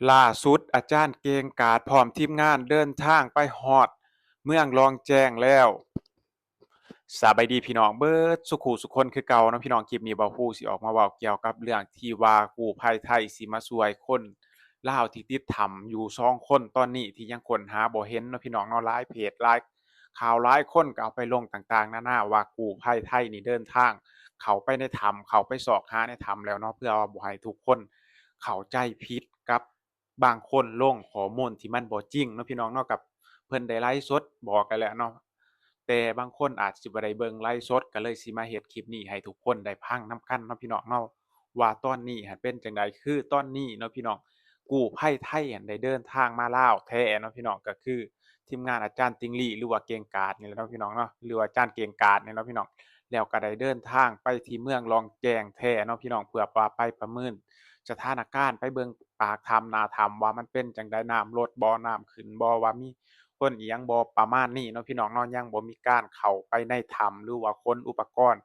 ລ່າສຸດອາຈານເກັ່ງກາດພ້ອມທີມງານເດີນທາງໄປຮອດເມືອງລ່ອງແຈ້ງແລ້ວ. ສະບາຍດີພີ່ນ້ອງເບິດສຸຂູສຸຄົນຄືເກົ່າເນາະພີ່ນ້ອງ. ຄລິບນີ້ບ່າວພູຊິອອກມາເວົ້າກ່ຽວກັບເລື່ອງທີ່ວ່າກູ້ໄພໄທຊິມາຊ່ວຍຄົນລາວທີ່ຕິດຖ້ຳຢູ່ສອງຄົນຕອນນີ້ ທີ່ຍັງຄົ້ນຫາບໍ່ເຫັນເນາະພີ່ນ້ອງເນາະ. ຫຼາຍເພຈ ຫຼາຍ ຂ່າວຫຼາຍຄົນກໍເອົາໄປລົງຕ່າງໆນານາວ່າກູ້ໄພໄທນີ້ເດີນທາງເຂົ້າໄປໃນຖ້ຳ ເຂົ້າໄປຊອກຫາໃນຖ້ຳແລ້ວເນາະ ເພື່ອວ່າບໍ່ໃຫ້ທຸກຄົນເຂົ້າໃຈຜິດກັບບາງຄົນລົງຂໍ້ມູນທີ່ມັນບໍ່ຈິງເນາະພີ່ນ້ອງເນາະ. ກັບເພິ່ນໄດ້ໄລຟ໌ສົດບອກໄປແລ້ວເນາະ ແຕ່ບາງຄົນອາດຊິບໍ່ໄດ້ເບິ່ງໄລຟ໌ສົດ ກໍເລີຍຊິມາເຮັດຄລິບນີ້ໃຫ້ທຸກຄົນໄດ້ຟັງນຳກັນເນາະພີ່ນ້ອງເນາະ ວ່າຕອນນີ້ຫັ້ນເປັນຈັ່ງໃດ. ຄືຕອນນີ້ເນາະພີ່ນ້ອງ ກູ້ໄພໄທຫັ້ນໄດ້ເດີນທາງມາລາວແທ້ເນາະພີ່ນ້ອງ ກໍຄືທີມງານອາຈານຕິ່ງລີ້ ຫຼືວ່າເກັ່ງກາດນີ້ແຫຼະເນາະພີ່ນ້ອງເນາະ ຫຼືວ່າອາຈານເກັ່ງກາດນີ້ເນາະພີ່ນ້ອງ. ແລ້ວກໍໄດ້ເດີນທາງໄປທີ່ເມືອງລ່ອງແຈ້ງແທ້ເນາະພີ່ນ້ອງ ເພື່ອວ່າໄປປະເມີນສະຖານະການ ໄປເບິ່ງປາກຖ້ຳໜ້າຖ້ຳວ່າມັນເປັນຈັ່ງໃດ ນ້ຳລົດບໍ່ ນ້ຳຂຶ້ນບໍ່ ວ່າມີຄົນອີ່ຫຍັງບໍ່ ປະມານນີ້ເນາະພີ່ນ້ອງເນາະ. ຍັງບໍ່ມີການເຂົ້າໄປໃນຖ້ຳ ຫຼືວ່າຂົນອຸປະກອນ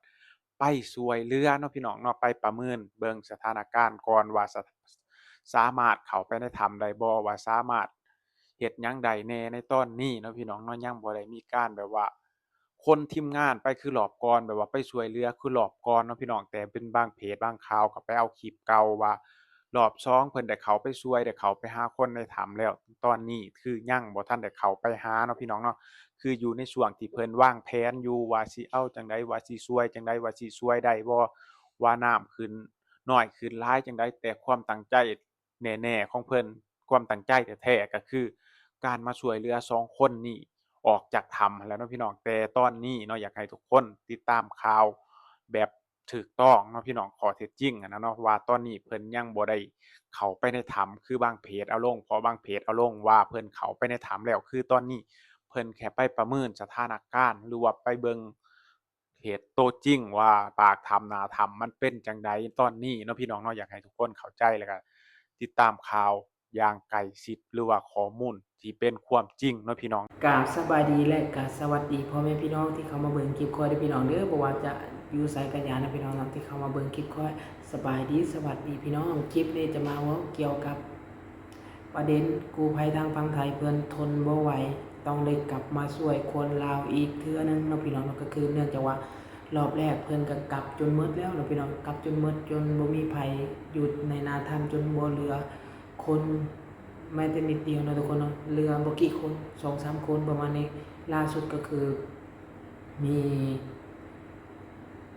ໄປຊ່ວຍເຫຼືອເນາະພີ່ນ້ອງເນາະ ໄປປະເມີນເບິ່ງສະຖານະການກ່ອນວ່າ ສະ ສາມາດເຂົ້າໄປໃນຖ້ຳໄດ້ບໍ່ ວ່າສາມາດເຮັດຫຍັງໄດ້ແດ່ໃນຕອນນີ້ເນາະພີ່ນ້ອງເນາະ. ຍັງບໍ່ໄດ້ມີການແບບວ່າຂົນທີມງານໄປຄືລອບກ່ອນ ແບບວ່າໄປຊ່ວຍເຫຼືອຄືລອບກ່ອນເນາະພີ່ນ້ອງ ແຕ່ເປັນບາງເພຈບາງຂ່າວກໍໄປເອົາຄລິບເກົ່າວ່າ ລອບສອງເພິ່ນໄດ້ເຂົ້າໄປຊ່ວຍ ໄດ້ເຂົ້າໄປຫາຄົນໃນຖ້ຳແລ້ວ. ຕອນນີ້ຄືຍັງບໍ່ທັນໄດ້ເຂົ້າໄປຫາເນາະພີ່ນ້ອງເນາະ ຄືຢູ່ໃນຊ່ວງທີ່ເພິ່ນວາງແຜນຢູ່ວ່າຊິເອົາຈັ່ງໃດ ວ່າຊິຊ່ວຍຈັ່ງໃດ ວ່າຊິຊ່ວຍໄດ້ບໍ່ ວ່ານ້ຳຂຶ້ນໜ້ອຍຂຶ້ນຫຼາຍຈັ່ງໃດ. ແຕ່ຄວາມຕັ້ງໃຈແນ່ໆຂອງເພິ່ນ ຄວາມຕັ້ງໃຈແທ້ໆກໍຄືການມາຊ່ວຍເຫຼືອສອງຄົນນີ້ອອກຈາກຖ້ຳຫັ້ນແຫຼະເນາະພີ່ນ້ອງ. ແຕ່ຕອນນີ້ເນາະ ຢາກໃຫ້ທຸກຄົນຕິດຕາມຂ່າວແບບ ຖືກຕ້ອງເນາະພີ່ນ້ອງ ຂໍ້ເທັດຈິງຫັ້ນນະເນາະ ວ່າຕອນນີ້ເພິ່ນຍັງບໍ່ໄດ້ເຂົ້າໄປໃນຖ້ຳ ຄືບາງເພຈເອົາລົງ ເພາະບາງເພຈເອົາລົງວ່າເພິ່ນເຂົ້າໄປໃນຖ້ຳແລ້ວ. ຄືຕອນນີ້ເພິ່ນແຄ່ໄປປະເມີນສະຖານະການ ຫຼືວ່າໄປເບິ່ງເຫດໂຕຈິງວ່າປາກຖ້ຳໜ້າຖ້ຳມັນເປັນຈັ່ງໃດຕອນນີ້ເນາະພີ່ນ້ອງເນາະ. ຢາກໃຫ້ທຸກຄົນເຂົ້າໃຈ ແລ້ວກະຕິດຕາມຂ່າວ ຢ່າງໃກ້ຊິດ ຫຼືວ່າຂໍ້ມູນທີ່ເປັນຄວາມຈິງເນາະພີ່ນ້ອງ. ກາບສະບາຍດີ ແລະ ກາບສະຫວັດດີພໍ່ແມ່ພີ່ນ້ອງທີ່ເຂົ້າມາເບິ່ງຄລິບຂ້ອຍເດີພີ່ນ້ອງເດີ. ບໍ່ວ່າຈະຢູ່ໃສກໍຢ່ານະພີ່ນ້ອງເນາະ ທີ່ເຂົ້າມາເບິ່ງຄລິບຂ້ອຍ. ສະບາຍດີ ສະຫວັດດີພີ່ນ້ອງ. ຄລິບນີ້ຈະມາເວົ້າກ່ຽວກັບປະເດັນກູ້ໄພທາງຝັ່ງໄທເພິ່ນທົນບໍ່ໄຫວ ຕ້ອງໄດ້ກັບມາຊ່ວຍຄົນລາວອີກເທື່ອໜຶ່ງເນາະພີ່ນ້ອງເນາະ. ກໍຄືເນື່ອງຈາກວ່າລອບແລກເພິ່ນກໍກັບຈົນໝົດແລ້ວເນາະພີ່ນ້ອງ ກັບຈົນໝົດ ຈົນບໍ່ມີໃຜຢູ່ໃນໜ້າຖ້ຳ ຈົນບໍ່ເຫຼືອ ຄົນແມ້ແຕ່ນິດດຽວເນາະທຸກຄົນເນາະ ເຫຼືອບໍ່ກີ່ຄົນ ສອງສາມຄົນປະມານນີ້. ລ່າສຸດກໍຄືມີ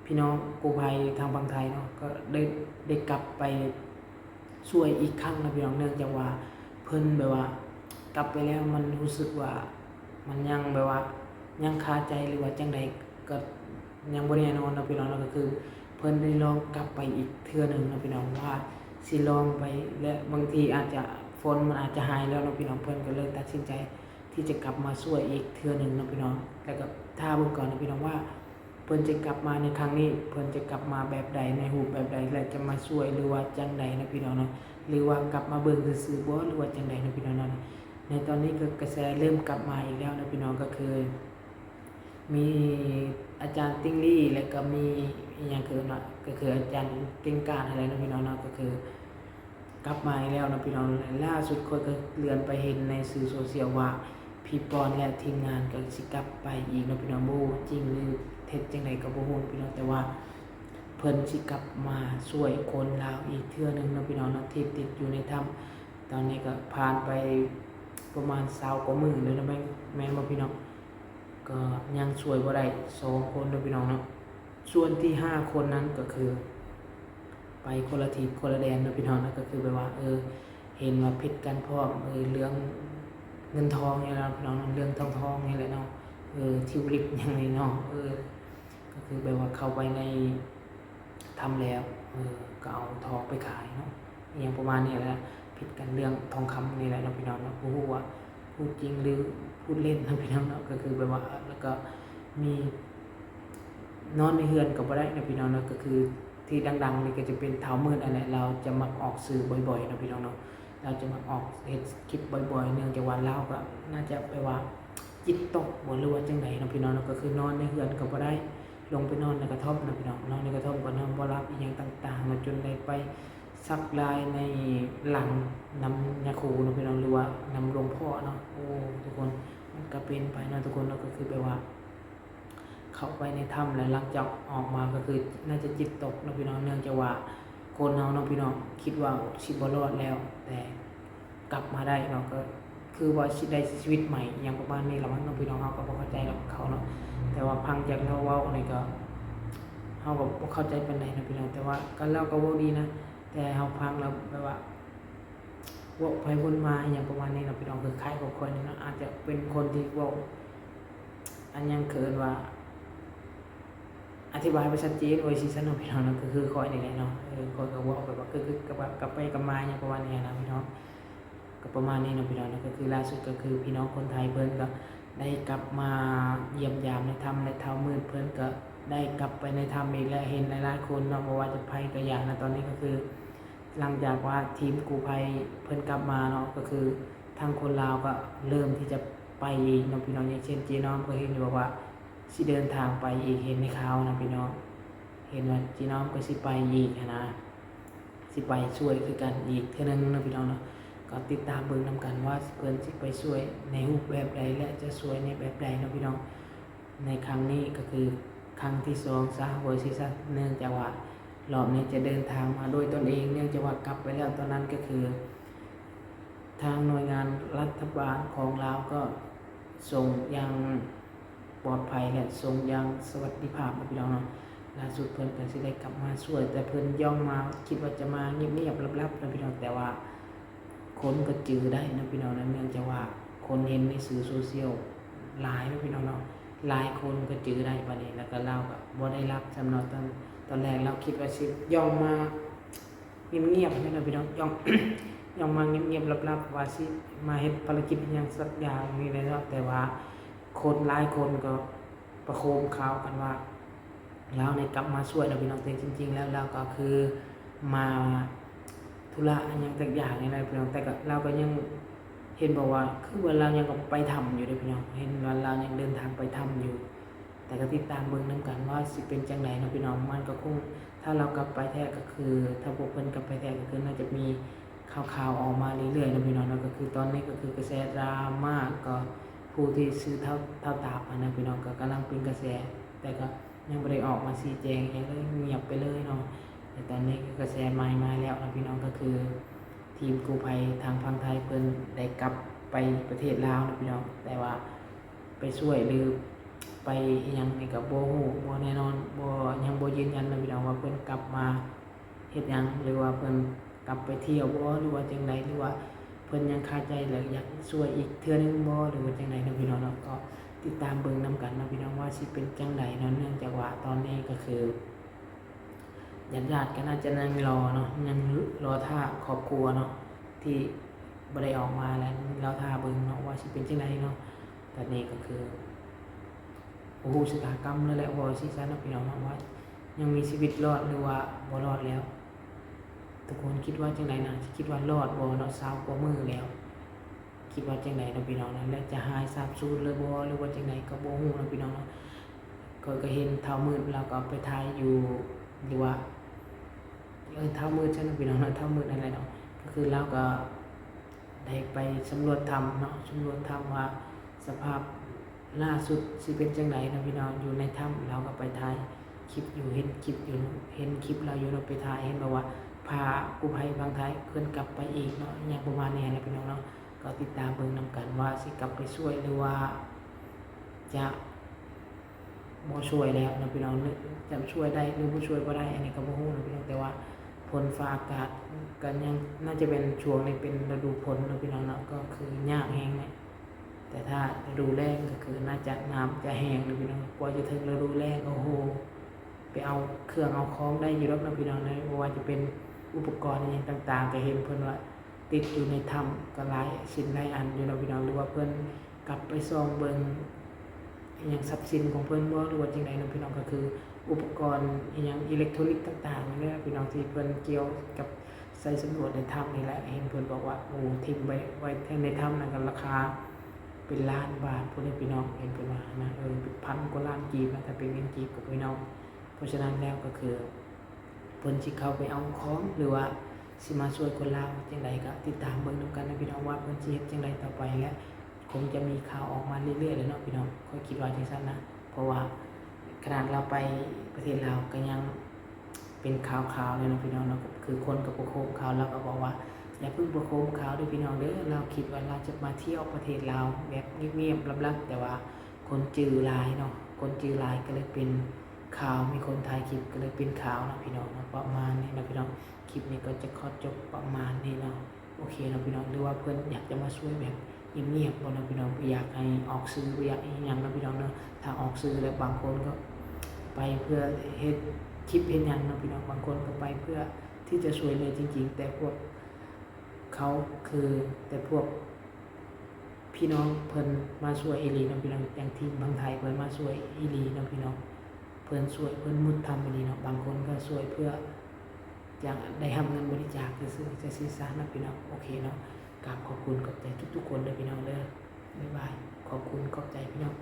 ພີ່ນ້ອງກູ້ໄພທາງຝັ່ງໄທເນາະ ກໍໄດ້ ໄດ້ກັບໄປຊ່ວຍອີກຄັ້ງເນາະພີ່ນ້ອງ. ເນື່ອງຈາກວ່າເພິ່ນແບບວ່າກັບໄປແລ້ວ ມັນຮູ້ສຶກວ່າ ມັນຍັງແບບວ່າຍັງຄາໃຈ ຫຼືວ່າຈັ່ງໃດກໍຍັງບໍ່ແນ່ນອນເນາະພີ່ນ້ອງເນາະ. ກໍຄືເພິ່ນໄດ້ລອງກັບໄປອີກເທື່ອໜຶ່ງເນາະພີ່ນ້ອງ ວ່າຊິລອງໄປ ແລະ ບາງທີອາດຈະ ຝົນມັນອາດຈະຫາຍແລ້ວເນາະພີ່ນ້ອງ ເພິ່ນກໍເລີຍຕັດສິນໃຈທີ່ຈະກັບມາຊ່ວຍອີກເທື່ອໜຶ່ງເນາະພີ່ນ້ອງ. ແລ້ວກໍຖ້າເບິ່ງກ່ອນເນາະພີ່ນ້ອງວ່າ ເພິ່ນຈະກັບມາໃນຄັ້ງນີ້ ເພິ່ນຈະກັບມາແບບໃດ ໃນຮູບແບບໃດ ແລະ ຈະມາຊ່ວຍ ຫຼືວ່າຈັ່ງໃດເນາະພີ່ນ້ອງເນາະ ຫຼືວ່າກັບມາເບິ່ງຊື່ໆບໍ່ ຫຼືວ່າຈັ່ງໃດເນາະພີ່ນ້ອງເນາະ. ໃນຕອນນີ້ກໍກະແສເລີ່ມກັບມາອີກແລ້ວເນາະພີ່ນ້ອງ ກໍຄືມີອາຈານຕິ່ງລີ້ ແລະ ກໍມີອີ່ຫຍັງຄືວ່າ ກໍຄືອາຈານເກັ່ງກາດຫັ້ນແຫຼະເນາະພີ່ນ້ອງເນາະ ກໍຄື ກັບມາອີກແລ້ວເນາະພີ່ນ້ອງ. ແລະ ລ່າສຸດຂ້ອຍກໍເລື່ອນໄປເຫັນໃນສື່ໂຊຊຽວວ່າ ພີ່ປອນ ແລະ ທີມງານກໍຊິກັບໄປອີກເນາະພີ່ນ້ອງ. ບໍ່ຮູ້ວ່າຈິງ ຫຼື ເທັດຈັ່ງໃດກໍບໍ່ຮູ້ເນາະພີ່ນ້ອງ ແຕ່ວ່າເພິ່ນຊິກັບມາຊ່ວຍຄົນລາວອີກເທື່ອໜຶ່ງເນາະພີ່ນ້ອງເນາະ ທີ່ຕິດຢູ່ໃນຖ້ຳ. ຕອນນີ້ກໍຜ່ານໄປປະມານຊາວກວ່າມື້ແລ້ວເນາະ ແມ່ນ ແມ່ນບໍ່ພີ່ນ້ອງ? ກໍຍັງຊ່ວຍບໍ່ໄດ້ສອງຄົນເນາະພີ່ນ້ອງເນາະ. ສ່ວນທີ່ຫ້າຄົນນັ້ນກໍຄື ໄປຄົນລະທິດຄົນລະແດນເນາະພີ່ນ້ອງເນາະ ກໍຄືແບບວ່າ ເອີ ເຫັນວ່າຜິດກັນພ້ອມ ເອີ ເລື່ອງເງິນທອງນີ້ແຫຼະເນາະພີ່ນ້ອງເນາະ ເລື່ອງທອງໆນີ້ແຫຼະເນາະ ເອີ ທິວລິບຫຍັງນີ້ເນາະ ເອີ ກໍຄືແບບວ່າເຂົ້າໄປໃນຖ້ຳແລ້ວ ເອີ ກໍເອົາທອງໄປຂາຍເນາະ ອີ່ຫຍັງປະມານນີ້ແຫຼະ ຜິດກັນເລື່ອງທອງຄຳນີ້ແຫຼະເນາະພີ່ນ້ອງເນາະ ບໍ່ຮູ້ວ່າ ພູດຈິງ ຫຼື ພູດເຫຼັ້ນເນາະພີ່ນ້ອງເນາະ ກໍຄືແບບວ່າ ແລ້ວກໍມີ ນອນໃນເຮືອນກໍບໍ່ໄດ້ເນາະພີ່ນ້ອງເນາະ ກໍຄືທີ່ດັງໆນີ້ກໍຈະເປັນທ້າວມືດຫັ້ນແຫຼະ ລາວຈະມັກອອກສື່ບ່ອຍໆເນາະພີ່ນ້ອງເນາະ ລາວຈະມັກອອກເຮັດຄລິບບ່ອຍໆ ເນື່ອງຈາກວ່າລາວກໍໜ້າຈະແບບວ່າຈິດຕົກບໍ່ ຫຼືວ່າຈັ່ງໃດເນາະພີ່ນ້ອງເນາະ ກໍຄືນອນໃນເຮືອນກໍບໍ່ໄດ້ ລົງໄປນອນໃນກະທ່ອມເນາະພີ່ນ້ອງ ນອນໃນກະທ່ອມກໍນອນບໍ່ຫຼັບ ອີ່ຫຍັງຕ່າງໆເນາະ ຈົນໄດ້ໄປ ສັກລາຍໃນຫຼັງນຳຍາຄູເນາະພີ່ນ້ອງ ຫຼືວ່ານຳຫຼວງພໍ່ເນາະ. ໂອ້ ທຸກຄົນ ມັນກະເປັນໄປເນາະທຸກຄົນເນາະ ກໍຄືແບບວ່າ ເຂົ້າໄປໃນຖ້ຳ ແລ້ວຫຼັງຈາກອອກມາກໍຄືໜ້າຈະຈິດຕົກເນາະພີ່ນ້ອງ ເນື່ອງຈາກວ່າຄົນເຮົາເນາະພີ່ນ້ອງ ຄິດວ່າຊິບໍ່ລອດແລ້ວ ແຕ່ກັບມາໄດ້ເນາະ ກໍຄືວ່າຊິໄດ້ຊີວິດໃໝ່ ອີ່ຫຍັງປະມານນີ້ລະມັ້ງເນາະພີ່ນ້ອງ. ເຮົາກໍບໍ່ເຂົ້າໃຈນຳເຂົາເນາະ ແຕ່ວ່າຟັງຈາກລາວເວົ້ານີ້ກໍ ເຮົາກໍບໍ່ເຂົ້າໃຈປານໃດເນາະພີ່ນ້ອງ ແຕ່ວ່າກໍລາວກໍເວົ້າດີນະ ແຕ່ເຮົາຟັງແລ້ວແບບວ່າ ວອກໄປວົນມາອີ່ຫຍັງປະມານນີ້ເນາະພີ່ນ້ອງ ຄືຄ້າຍກັບຂ້ອຍນີ້ເນາະ ອາດຈະເປັນຄົນທີ່ເວົ້າ ອັນຫຍັງ ເຂົາເອີ້ນວ່າ ອະທິບາຍບໍ່ຊັດເຈນ ວ່າຊີ້ຊັ້ນເນາະພີ່ນ້ອງເນາະ ກໍຄືຂ້ອຍນີ້ແຫຼະເນາະ ເອີ ຂ້ອຍກໍເວົ້າແບບວ່າ ຄື ຄື ກັບ ກັບໄປກັບມາອີ່ຫຍັງປະມານນີ້ນະພີ່ນ້ອງ ກໍປະມານນີ້ເນາະພີ່ນ້ອງເນາະ. ກໍຄືລ່າສຸດກໍຄືພີ່ນ້ອງຄົນໄທເພິ່ນກໍໄດ້ກັບມາຢ້ຽມຢາມໃນຖ້ຳ ແລະ ທ້າວມືດເພິ່ນກໍໄດ້ກັບໄປໃນຖ້ຳອີກ ແລະ ເຫັນຫຼາຍໆຄົນເນາະ ບໍ່ວ່າຈະໃຜກໍຢ່ານະ ຕອນນີ້ກໍຄື ຫຼັງຈາກວ່າທີມກູ້ໄພເພິ່ນກັບມາເນາະ ກໍຄືທາງຄົນລາວກໍເລີ່ມທີ່ຈະໄປອີກເນາະພີ່ນ້ອງ. ຢ່າງເຊັ່ນ ເຈນ້ອມກໍເຫັນຢູ່ວ່າຊິເດີນທາງໄປອີກ ເຫັນໃນຂ່າວນະພີ່ນ້ອງ ເຫັນວ່າເຈນ້ອມກໍຊິໄປອີກຫັ້ນນະ ຊິໄປຊ່ວຍຄືກັນອີກເທື່ອໜຶ່ງເນາະພີ່ນ້ອງເນາະ. ກໍຕິດຕາມເບິ່ງນຳກັນວ່າເພິ່ນຊິໄປຊ່ວຍໃນຮູບແບບໃດ ແລະ ຈະຊ່ວຍໃນແບບໃດເນາະພີ່ນ້ອງ. ໃນຄັ້ງນີ້ກໍຄືຄັ້ງທີສອງຊະ ເວີຊີຊະ ເນື່ອງຈາກວ່າລອບນີ້ຈະເດີນທາງມາດ້ວຍຕົນເອງ ເນື່ອງຈາກວ່າກັບໄປແລ້ວຕອນນັ້ນກໍຄື ທາງໜ່ວຍງານລັດຖະບານຂອງລາວກໍສົ່ງຢ່າງປອດໄພ ແລະ ສົ່ງຢ່າງສະຫວັດດີພາບເນາະພີ່ນ້ອງເນາະ. ລ່າສຸດເພິ່ນກໍຊິໄດ້ກັບມາຊ່ວຍ ແຕ່ເພິ່ນຍ່ອງມາ ຄິດວ່າຈະມາງຽບໆ ລັບໆ ເນາະພີ່ນ້ອງ ແຕ່ວ່າ ຄົນກໍຈື່ໄດ້ເນາະພີ່ນ້ອງເນາະ ເນື່ອງຈາກວ່າຄົນເຫັນໃນສື່ໂຊຊຽວຫຼາຍເນາະພີ່ນ້ອງເນາະ ຫຼາຍຄົນກໍຈື່ໄດ້ບາດນີ້. ແລ້ວກໍລາວກໍບໍ່ໄດ້ລັບຊ້ຳເນາະ ຕອນ ຕອນແລກລາວຄິດວ່າຊິຍ່ອງມາງຽບໆ ເນາະພີ່ນ້ອງ ຍ່ອງ ຍ່ອງມາງຽບໆ ລັບໆ ວ່າຊິມາເຮັດພາລະກິດອີ່ຫຍັງສັກຢ່າງນີ້ແຫຼະເນາະ ແຕ່ວ່າຄົນຫຼາຍຄົນກໍປະໂຄມຂ່າວກັນວ່າ ລາວນີ້ກັບມາຊ່ວຍເນາະພີ່ນ້ອງ ແຕ່ຈິງໆ ແລ້ວລາວກໍຄືມາທຸລະອີ່ຫຍັງຈັກຢ່າງນີ້ແຫຼະພີ່ນ້ອງ ແຕ່ກໍລາວກໍຍັງເຫັນບອກວ່າ ຄືວ່າລາວຍັງກໍໄປຖ້ຳຢູ່ເດ້ພີ່ນ້ອງ ເຫັນວ່າລາວຍັງເດີນທາງໄປຖ້ຳຢູ່. ແຕ່ກໍຕິດຕາມເບິ່ງນຳກັນວ່າຊິເປັນຈັ່ງໃດເນາະພີ່ນ້ອງ ມັນກໍຄົງ ຖ້າລາວກັບໄປແທ້ກໍຄື ຖ້າພວກເພິ່ນກັບໄປແທ້ກໍຄືໜ້າຈະມີຂ່າວໆ ອອກມາເລື້ອຍໆ ເນາະພີ່ນ້ອງເນາະ. ກໍຄືຕອນນີ້ກໍຄືກະແສດຣາມາ ກໍຜູ້ທີ່ຊື່ທ້າວ ທ້າວຕາບຫັ້ນນະພີ່ນ້ອງ ກໍກຳລັງເປັນກະແສ ແຕ່ກໍ ຍັງບໍ່ໄດ້ອອກມາຊີ້ແຈງຫຍັງເລີຍ ງຽບໄປເລີຍເນາະ. ແຕ່ຕອນນີ້ກໍກະແສໃໝ່ມາແລ້ວເນາະພີ່ນ້ອງ ກໍຄືທີມກູ້ໄພທາງຝັ່ງໄທເພິ່ນໄດ້ກັບໄປປະເທດລາວເນາະພີ່ນ້ອງ ແຕ່ວ່າໄປຊ່ວຍ ຫຼື ໄປອີ່ຫຍັງນີ້ກໍບໍ່ຮູ້ ບໍ່ແນ່ນອນ ບໍ່ ຍັງບໍ່ຢືນຢັນເນາະພີ່ນ້ອງ ວ່າເພິ່ນກັບມາເຮັດຫຍັງ ຫຼືວ່າເພິ່ນກັບໄປທ່ຽວບໍ່ ຫຼືວ່າຈັ່ງໃດ ຫຼືວ່າເພິ່ນຍັງຄາໃຈ ແລະ ຢາກຊ່ວຍອີກເທື່ອໜຶ່ງບໍ່ ຫຼືວ່າຈັ່ງໃດເນາະພີ່ນ້ອງເນາະ. ກໍຕິດຕາມເບິ່ງນຳກັນເນາະພີ່ນ້ອງ ວ່າຊິເປັນຈັ່ງໃດເນາະ ເນື່ອງຈາກວ່າຕອນນີ້ກໍຄື ຍາດໆ ກໍໜ້າຈະຍັງລໍເນາະ ຍັງລໍຖ້າຄອບຄົວເນາະ ທີ່ບໍ່ໄດ້ອອກມາ ແລະ ລໍຖ້າເບິ່ງເນາະ ວ່າຊິເປັນຈັ່ງໃດເນາະ. ຕອນນີ້ກໍຄືບໍ່ຮູ້ຊະຕາກຳແລ້ວແຫຼະ ເວົ້າຊີ້ຊະເນາະພີ່ນ້ອງເນາະ ວ່າຍັງມີຊີວິດລອດ ຫຼືວ່າບໍ່ລອດແລ້ວ. ທຸກຄົນຄິດວ່າຈັ່ງໃດນະ ຄິດວ່າລອດບໍ່ເນາະ ຊາວກວ່າມື້ແລ້ວ ຄິດວ່າຈັ່ງໃດເນາະພີ່ນ້ອງເນາະ ແລະ ຈະຫາຍສາບສູນເລີຍບໍ່ ຫຼືວ່າຈັ່ງໃດກໍບໍ່ຮູ້ເນາະພີ່ນ້ອງເນາະ. ຂ້ອຍກໍເຫັນທ້າວມືດລາວກໍໄປຖ່າຍຢູ່ ຫຼືວ່າ ເອີ້ນທ້າວມືດຊະເນາະພີ່ນ້ອງເນາະ ທ້າວມືດນັ້ນແຫຼະເນາະ ກໍຄືລາວກໍໄດ້ໄປສຳຫຼວດຖ້ຳເນາະ ສຳຫຼວດຖ້ຳວ່າສະພາບລ່າສຸດຊິເປັນຈັ່ງໃດເນາະພີ່ນ້ອງ. ຢູ່ໃນຖ້ຳລາວກໍໄປຖ່າຍຄລິບຢູ່ ເຫັນຄລິບຢູ່ ເຫັນຄລິບລາວຢູ່ເນາະ ໄປຖ່າຍ ເຫັນບອກວ່າພາກູ້ໄພຝັ່ງໄທເພິ່ນກັບໄປອີກເນາະ ອີ່ຫຍັງປະມານນີ້ຫັ້ນແຫຼະພີ່ນ້ອງເນາະ. ກໍຕິດຕາມເບິ່ງນຳກັນວ່າຊິກັບໄປຊ່ວຍ ຫຼືວ່າຈະບໍ່ຊ່ວຍແລ້ວເນາະພີ່ນ້ອງ ຈະຊ່ວຍໄດ້ ຫຼື ບໍ່ຊ່ວຍບໍ່ໄດ້ ອັນນີ້ກໍບໍ່ຮູ້ເນາະພີ່ນ້ອງ. ແຕ່ວ່າຝົນຟ້າອາກາດກໍຍັງ ໜ້າຈະເປັນ ຊ່ວງນີ້ເປັນລະດູຝົນເນາະພີ່ນ້ອງເນາະ ກໍຄືຍາກແຮງແຫຼະ. ແຕ່ຖ້າລະດູແລ້ງກໍຄືໜ້າຈະ ນ້ຳຈະແຫ້ງເນາະພີ່ນ້ອງ ກວ່າຈະເຖິງລະດູແລ້ງ ໂອ້ໂຫ ໄປເອົາເຄື່ອງເອົາຂອງໄດ້ຢູ່ດອກເນາະພີ່ນ້ອງເນາະ ບໍ່ວ່າຈະເປັນອຸປະກອນອີ່ຫຍັງຕ່າງໆ ກໍເຫັນເພິ່ນວ່າຕິດຢູ່ໃນຖ້ຳກໍຫຼາຍຊິ້ນຫຼາຍອັນຢູ່ເນາະພີ່ນ້ອງ ຫຼືວ່າເພິ່ນກັບໄປສ່ອງເບິ່ງອີ່ຫຍັງຊັບສິນຂອງເພິ່ນບໍ່ ຫຼືວ່າຈັ່ງໃດເນາະພີ່ນ້ອງ. ກໍຄືອຸປະກອນອີ່ຫຍັງອີເລັກໂທຣນິກຕ່າງໆນີ້ແຫຼະພີ່ນ້ອງ ທີ່ເພິ່ນກ່ຽວກັບ ໃສ່ສຳຫຼວດໃນຖ້ຳນີ້ແຫຼະ ເຫັນເພິ່ນບອກວ່າ ໂອ້ ຖິ້ມໄວ້ ໄວ້ແທ້ໃນຖ້ຳນັ້ນກໍລາຄາເປັນລ້ານບາດພຸ້ນເດ້ພີ່ນ້ອງ ເຫັນເພິ່ນວ່ານະ ເອີ ເປັນພັນກວ່າລ້ານກີບນະ ຖ້າເປັນເງິນກີບກໍພີ່ນ້ອງ. ເພາະສະນັ້ນແລ້ວກໍຄືເພິ່ນຊິເຂົ້າໄປເອົາຂອງ ຫຼືວ່າ ຊິມາຊ່ວຍຄົນລາວຈັ່ງໃດ ກໍຕິດຕາມເບິ່ງນຳກັນນະພີ່ນ້ອງ ວ່າເພິ່ນຊິເຮັດຈັ່ງໃດຕໍ່ໄປ ແລະ ຄົງຈະມີຂ່າວອອກມາເລື້ອຍໆແຫຼະເນາະພີ່ນ້ອງ ຂ້ອຍຄິດວ່າຈັ່ງຊັ້ນນະ. ເພາະວ່າຂະໜາດລາວໄປປະເທດລາວກໍຍັງເປັນຂ່າວໆເລີຍເນາະພີ່ນ້ອງເນາະ. ຄືຄົນກໍປະໂຄມຂ່າວ ລາວກໍບອກວ່າ ຢ່າເພິ່ງປະໂຄມຂ່າວເດີພີ່ນ້ອງເດີ ລາວຄິດວ່າລາວຈະມາທ່ຽວປະເທດລາວແບບງຽບໆລັບໆ ແຕ່ວ່າຄົນຈື່ຫຼາຍເນາະ ຄົນຈື່ຫຼາຍກໍເລີຍເປັນຂ່າວ ມີຄົນຖ່າຍຄລິບກໍເລີຍເປັນຂ່າວເນາະພີ່ນ້ອງເນາະ. ປະມານນີ້ເນາະພີ່ນ້ອງ ຄລິບນີ້ກໍຈະຂໍຈົບປະມານນີ້ເນາະ. ໂອເຄເນາະພີ່ນ້ອງ ຫຼືວ່າເພິ່ນຢາກຈະມາຊ່ວຍແບບງຽບໆບໍ່ເນາະພີ່ນ້ອງ ບໍ່ຢາກໃຫ້ອອກສື່ ບໍ່ຢາກອີ່ຫຍັງເນາະພີ່ນ້ອງເນາະ. ຖ້າອອກສື່ແລ້ວບາງຄົນກໍໄປເພື່ອເຮັດຄລິບເຮັດຫຍັງເນາະພີ່ນ້ອງ ບາງຄົນກໍໄປເພື່ອທີ່ຈະຊ່ວຍເຫຼືອຈິງໆ ແຕ່ພວກເຂົາ ຄື ແຕ່ພວກພີ່ນ້ອງເພິ່ນມາຊ່ວຍອີ່ຫຼີເນາະພີ່ນ້ອງ ຢ່າງທີມຝັ່ງໄທເພິ່ນມາຊ່ວຍອີ່ຫຼີເນາະພີ່ນ້ອງ ເພິ່ນຊ່ວຍ ເພິ່ນໝົດທຳອີ່ຫຼີເນາະ. ບາງຄົນກໍຊ່ວຍເພື່ອ ຈະໄດ້ຮັບເງິນບໍລິຈາກຊື່ໆ ຈັ່ງຊີ້ຊະເນາະພີ່ນ້ອງ. ໂອເຄເນາະ ກາບຂອບຄຸນຂອບໃຈທຸກໆຄົນເດີພີ່ນ້ອງເດີ. ບາຍບາຍ ຂອບຄຸນຂອບໃຈພີ່ນ້ອງ.